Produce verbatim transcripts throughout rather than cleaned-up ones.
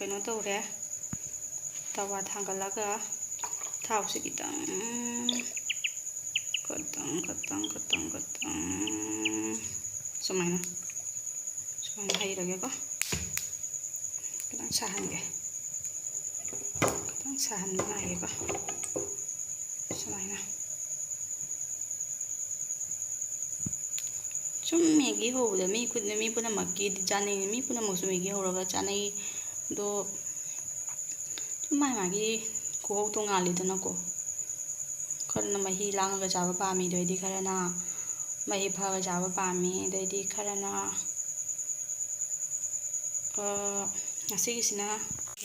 ꯀꯩꯅꯣ ꯇꯧꯔꯦ, ꯇꯋꯥ ꯊꯥꯡꯒꯠꯂꯒ ꯊꯥꯎꯁꯦ ꯈꯤꯇꯪ, ꯈꯤꯇꯪ, ꯈꯤꯇꯪ, ꯈꯤꯇꯪ, ꯈꯤꯇꯪ ꯁꯨꯃꯥꯏꯅ, ꯁꯨꯃꯥꯏꯅ ꯍꯩꯔꯒꯦꯀꯣ꯫ ꯈꯤꯇꯪ ꯁꯥꯍꯟꯒꯦ, ꯈꯤꯇꯪ ꯁꯥꯍꯟꯕ ꯉꯥꯏꯒꯦꯀꯣ꯫ ꯁꯨꯃꯥꯏꯅ ꯁꯨꯝ ꯃꯦꯒꯤ ꯍꯧꯕꯗ ꯃꯤ ꯈꯨꯗꯤꯡ, ꯃꯤ ꯄꯨꯝꯅꯃꯛꯀꯤꯗꯤ ꯆꯥꯅꯩ, ꯃꯤ ꯄꯨꯝꯅꯃꯛꯁꯨ ꯃꯦꯒꯤ ꯍꯧꯔꯒ ꯆꯥꯅꯩ꯫ ꯑꯗꯣ ꯁꯨꯝ ꯃꯥꯒꯤ ꯃꯥꯒꯤ ꯈꯨꯍꯧ ꯇꯣꯉꯥꯜꯂꯤꯗꯅꯀꯣ꯫ ꯈꯔꯅ ꯃꯍꯤ ꯂꯥꯡꯉꯒ ꯆꯥꯕ ꯄꯥꯝꯃꯤ, ꯑꯗꯩꯗꯤ ꯈꯔꯅ ꯃꯍꯤ ꯐꯔꯒ ꯆꯥꯕ ꯄꯥꯝꯃꯤ, ꯑꯗꯩꯗꯤ ꯈꯔꯅ, ꯑ, ꯉꯁꯤꯒꯤꯁꯤꯅ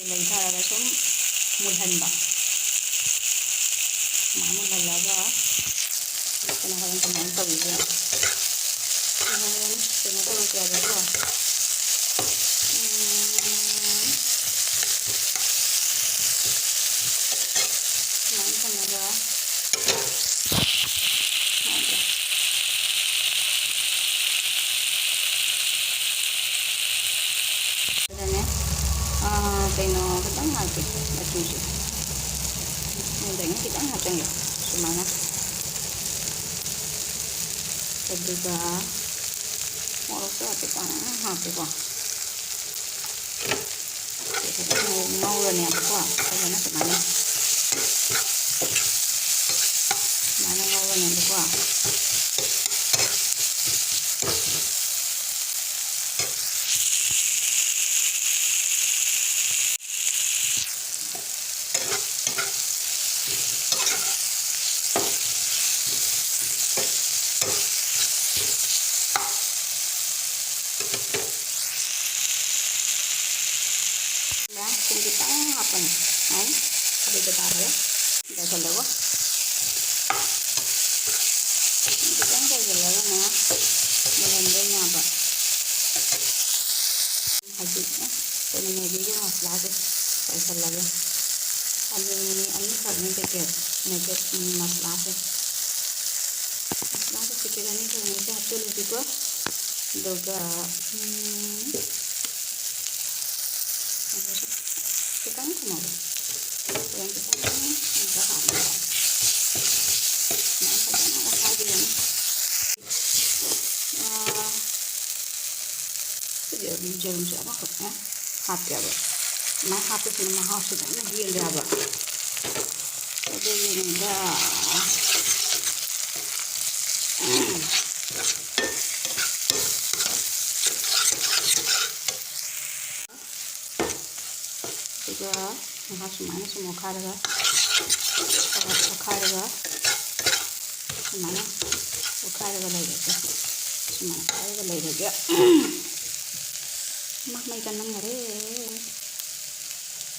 ꯂꯩꯊꯔꯒ ꯁꯨꯝ ꯃꯨꯜꯍꯟꯕ꯫ ꯁꯨꯃꯥꯏꯅ ꯃꯨꯜꯍꯜꯂꯒ ꯑꯩꯈꯣꯏꯅ ꯍꯣꯔꯦꯟ ꯀꯃꯥꯏꯅ ꯇꯧꯔꯤꯒꯦ? ꯍꯣꯔꯦꯟ ꯀꯩꯅꯣ ꯇꯧꯔꯁꯦ ꯍꯥꯏꯕꯀꯣ꯫ ꯎꯝ, ꯁꯨꯃꯥꯏꯅ ꯊꯝꯃꯒ ꯑꯗꯨꯅꯦ, ꯑꯥ, ꯀꯩꯅꯣ ꯈꯤꯇꯪ ꯍꯥꯞꯀꯦ, ꯃꯆꯨꯁꯦ꯫ ꯃꯣꯏꯗꯒꯤ ꯈꯤꯇꯪ ꯍꯥꯞꯆꯤꯟꯒꯦ, ꯁꯨꯃꯥꯏꯅ꯫ ꯑꯗꯨꯒ ꯃꯣꯔꯣꯛꯁꯨ ꯍꯥꯏꯐꯦꯠ ꯆꯥꯎꯅ ꯍꯥꯞꯀꯦꯀꯣ꯫ ꯉꯧꯔꯅꯦꯕꯀꯣ, ꯐꯖꯅ ꯁꯨꯃꯥꯏꯅ, ꯁꯨꯃꯥꯏꯅ ꯉꯧꯔꯅꯦꯕꯀꯣ꯫ ꯊꯨꯝ ꯈꯤꯇꯪ ꯍꯥꯞꯄꯅꯤ꯫ ꯍꯥꯏ, ꯑꯗꯨꯗ ꯇꯥꯔꯦ꯫ ꯂꯣꯏꯁꯜꯂꯒ ꯈꯤꯇꯪ ꯆꯥꯏꯁꯤꯜꯂꯒꯅꯦ ꯃꯨꯜꯍꯟꯗꯣꯏꯅꯦꯕ꯫ ꯍꯧꯖꯤꯛ ꯑꯩꯈꯣꯏꯅ ꯃꯦꯒꯤꯒꯤ ꯃꯁꯂꯥꯁꯦ ꯆꯥꯏꯁꯤꯜꯂꯒꯦ꯫ ꯑꯅꯤ, ꯑꯅꯤꯈꯛꯅꯤ ꯄꯦꯀꯦꯠ, ꯃꯦꯒꯤ ꯃꯁꯂꯥꯁꯦ꯫ ꯃꯁꯂꯥꯁꯦ ꯄꯦꯀꯦꯠ ꯑꯅꯤꯈꯛꯅꯤ ꯁꯤ ꯍꯥꯞꯆꯤꯜꯂꯁꯤꯀꯣ꯫ ꯑꯗꯨꯒ, ꯎꯝ, ꯈꯤꯇꯪ ꯊꯝꯍꯧꯒꯦ꯫ ꯍꯣꯔꯦꯟ ꯈꯤꯇꯪ ꯑꯃꯨꯛꯀ ꯍꯥꯞꯅꯕ꯫ ꯁꯨꯃꯥꯏꯅ ꯐꯖꯅ ꯑꯣꯠꯈꯥꯏꯕꯤꯔꯅꯤ꯫ ꯑꯥ, ꯁꯤꯗꯤ ꯑꯗꯨꯝ ꯌꯦꯔꯨꯝꯁꯦ ꯑꯃꯈꯛꯅ ꯍꯥꯞꯄꯦꯕ꯫ ꯑꯗꯨꯃꯥꯏꯅ ꯍꯥꯞꯄꯁꯤꯅ ꯃꯍꯥꯎꯁꯦ ꯂꯣꯏꯅ ꯍꯦꯜꯂꯦꯕ꯫ ꯑꯗꯨꯒꯤꯅꯤꯗ꯫ ꯑꯗꯨꯒ ꯉꯥꯏꯍꯥꯛ ꯁꯨꯃꯥꯏꯅ ꯁꯨꯝ ꯑꯣꯠꯈꯥꯏꯔꯒ, ꯑꯣꯠꯈꯥꯏꯔꯒ, ꯁꯨꯃꯥꯏꯅ ꯑꯣꯠꯈꯥꯏꯔꯒ ꯂꯩꯔꯒꯦ꯫ ꯁꯨꯃꯥꯏꯅ ꯑꯣꯠꯈꯥꯏꯔꯒ ꯂꯩꯔꯒꯦ꯫ ꯃꯥ ꯃꯩ ꯀꯟꯃꯟꯈꯔꯦ꯫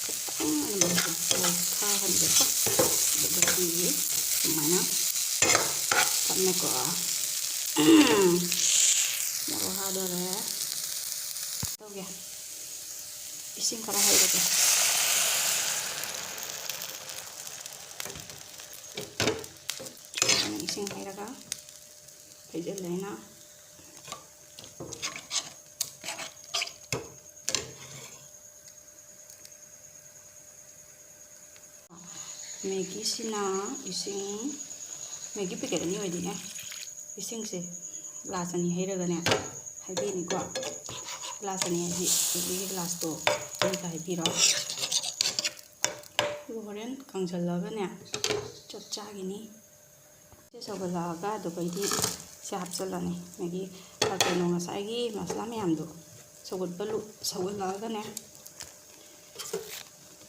ꯈꯤꯇꯪ ꯑꯗꯨꯝ ꯂꯧꯊꯍꯟꯒꯦꯀꯣ꯫ ꯑꯗꯨꯒ ꯁꯤꯁꯦ ꯁꯨꯃꯥꯏꯅ ꯊꯝꯃꯦꯀꯣ꯫ ꯃꯣꯔꯣꯛ ꯍꯥꯗꯣꯔꯦ꯫ ꯇꯧꯒꯦ꯫ ꯏꯁꯤꯡ ꯈꯔ ꯍꯩꯔꯒꯦ꯫ ꯁꯨꯃꯥꯏꯅ ꯏꯁꯤꯡ ꯍꯩꯔꯒ ꯍꯩꯖꯤꯜꯂꯦ ꯑꯩꯅ꯫ ꯃꯦꯒꯤꯁꯤꯅ ꯏꯁꯤꯡ, ꯃꯦꯒꯤ ꯄꯦꯀꯦꯠ ꯑꯅꯤ ꯑꯣꯏꯗꯣꯏꯅꯦ꯫ ꯏꯁꯤꯡꯁꯦ ꯒ꯭ꯂꯥꯁ ꯑꯅꯤ ꯍꯩꯔꯒꯅꯦ, ꯍꯩꯕꯤꯔꯅꯤꯀꯣ꯫ ꯒ꯭ꯂꯥꯁ ꯑꯅꯤ ꯍꯥꯏꯗꯤ ꯃꯦꯒꯤꯒꯤ ꯒ꯭ꯂꯥꯁꯇꯣ ꯑꯗꯨꯗ ꯍꯩꯕꯤꯔꯣ꯫ ꯑꯗꯨꯒ ꯍꯣꯔꯦꯟ ꯀꯪꯁꯤꯜꯂꯒꯅꯦ ꯆꯞ ꯆꯥꯒꯤꯅꯤ꯫ ꯁꯤ ꯁꯧꯒꯠꯂꯛꯑꯒ ꯑꯗꯨꯒꯩꯗꯤ ꯁꯤ ꯍꯥꯞꯆꯤꯜꯂꯅꯤ꯫ ꯃꯦꯒꯤ ꯀꯩꯅꯣ ꯉꯁꯥꯏꯒꯤ ꯃꯁꯂꯥ ꯃꯌꯥꯝꯗꯣ ꯁꯧꯒꯠꯄ ꯂꯨ-, ꯁꯧꯒꯠꯂꯛꯑꯒꯅꯦ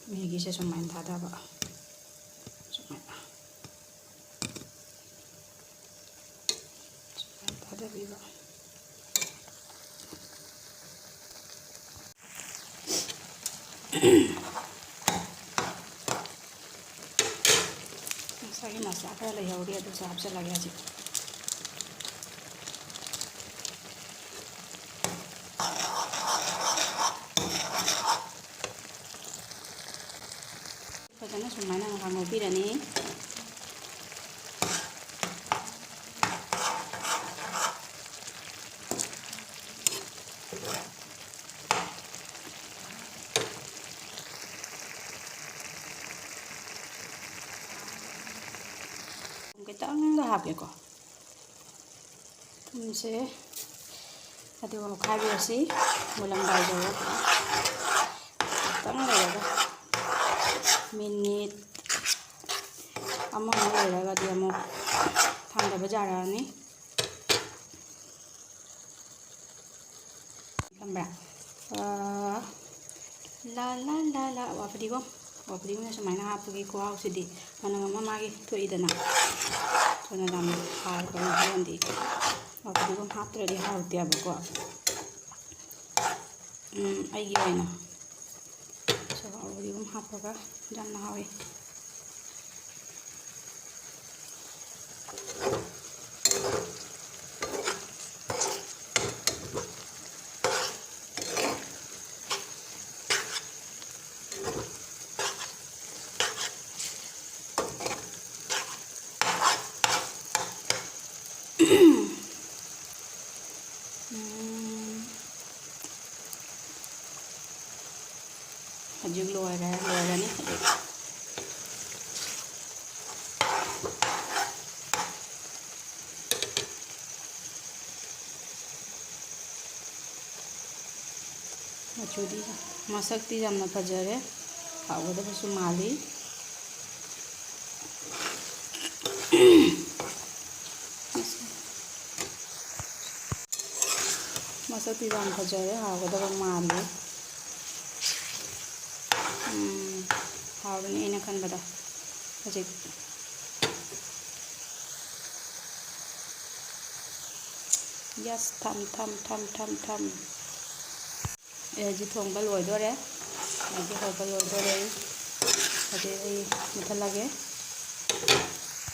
ꯃꯦꯒꯤꯁꯦ ꯁꯨꯃꯥꯏꯅ ꯊꯥꯗꯕ꯫ ꯁꯨꯃꯥꯏꯅ꯫ ꯁꯨꯃꯥꯏꯅ ꯊꯥꯗꯕꯤꯕ꯫ ꯉꯁꯥꯏꯒꯤ ꯃꯁꯂꯥ ꯈꯔ ꯂꯩꯍꯧꯔꯤ, ꯑꯗꯨꯁꯨ ꯍꯥꯞꯆꯤꯜꯂꯒꯦ ꯍꯧꯖꯤꯛ꯫ ꯐꯖꯅ ꯁꯨꯃꯥꯏꯅ ꯉꯥꯏꯍꯥꯛ ꯉꯧꯕꯤꯔꯅꯤ꯫ ꯍꯥꯞꯀꯦꯀꯣ꯫ ꯊꯨꯝꯁꯦ ꯑꯗꯨꯒ ꯑꯣꯠꯈꯥꯏꯕꯤꯔꯁꯤ꯫ ꯃꯨꯜꯂꯝꯗꯥꯏ ꯌꯧꯔꯒ ꯈꯤꯇꯪ ꯂꯩꯔꯒ, ꯃꯤꯅꯤꯠ ꯑꯃꯃꯨꯛ ꯂꯩꯔꯒꯗꯤ ꯑꯃꯨꯛ ꯊꯥꯡꯗꯕ ꯌꯥꯔꯛꯑꯅꯤ꯫ ꯈꯪꯕ꯭ꯔꯥ? ꯑꯥ, ꯂꯥ, ꯂꯥ, ꯂꯥ, ꯂꯥ, ꯋꯥ ꯐꯗꯤꯒꯣꯝ꯫ ꯋꯥ ꯐꯗꯤꯒꯣꯝꯅ ꯁꯨꯃꯥꯏꯅ ꯍꯥꯞꯄꯒꯤ ꯈꯨꯍꯥꯎꯁꯤꯗꯤ ꯃꯅꯝ ꯑꯃ ꯃꯥꯒꯤ ꯊꯣꯛꯏꯗꯅ꯫ ꯑꯗꯨꯅ ꯌꯥꯝꯅ ꯍꯥꯎꯕꯅꯤ ꯍꯣꯔꯦꯟꯗꯤ꯫ ꯋꯥ ꯐꯗꯤꯒꯣꯝ ꯍꯥꯞꯇ꯭ꯔꯗꯤ ꯍꯥꯎꯇꯦꯕꯀꯣ꯫ ꯎꯝ, ꯑꯩꯒꯤ ꯑꯣꯏꯅ꯫ So, ꯋꯥ ꯐꯗꯤꯒꯣꯝ ꯍꯥꯞꯄꯒ ꯌꯥꯝꯅ ꯍꯥꯎꯋꯤ꯫ ꯎꯝ꯫ ꯍꯧꯖꯤꯛ ꯂꯣꯏꯔꯦ, ꯂꯣꯏꯔꯅꯤ ꯍꯧꯖꯤꯛ꯫ ꯃꯆꯨꯗꯤ, ꯃꯁꯛꯇꯤ ꯌꯥꯝꯅ ꯐꯖꯔꯦ, ꯍꯥꯎꯒꯗꯕꯁꯨ ꯃꯥꯜꯂꯤ꯫ ꯃꯁꯛꯇꯤ ꯌꯥꯝ ꯐꯖꯔꯦ, ꯍꯥꯎꯒꯗꯕ ꯃꯥꯜꯂꯤ꯫ ꯎꯝ, ꯍꯥꯎꯔꯅꯤ ꯑꯩꯅ ꯈꯟꯕꯗ ꯍꯧꯖꯤꯛ꯫ Yes, ꯊꯝ, ꯊꯝ, ꯊꯝ, ꯊꯝ, ꯊꯝ꯫ ꯑꯦ, ꯍꯧꯖꯤꯛ ꯊꯣꯡꯕ ꯂꯣꯏꯗꯣꯔꯦ꯫ ꯍꯧꯖꯤꯛ ꯍꯧꯕ ꯂꯣꯏꯗꯣꯔꯦ꯫ ꯍꯧꯖꯤꯛ ꯑꯩ ꯃꯨꯠꯊꯠꯂꯒꯦ꯫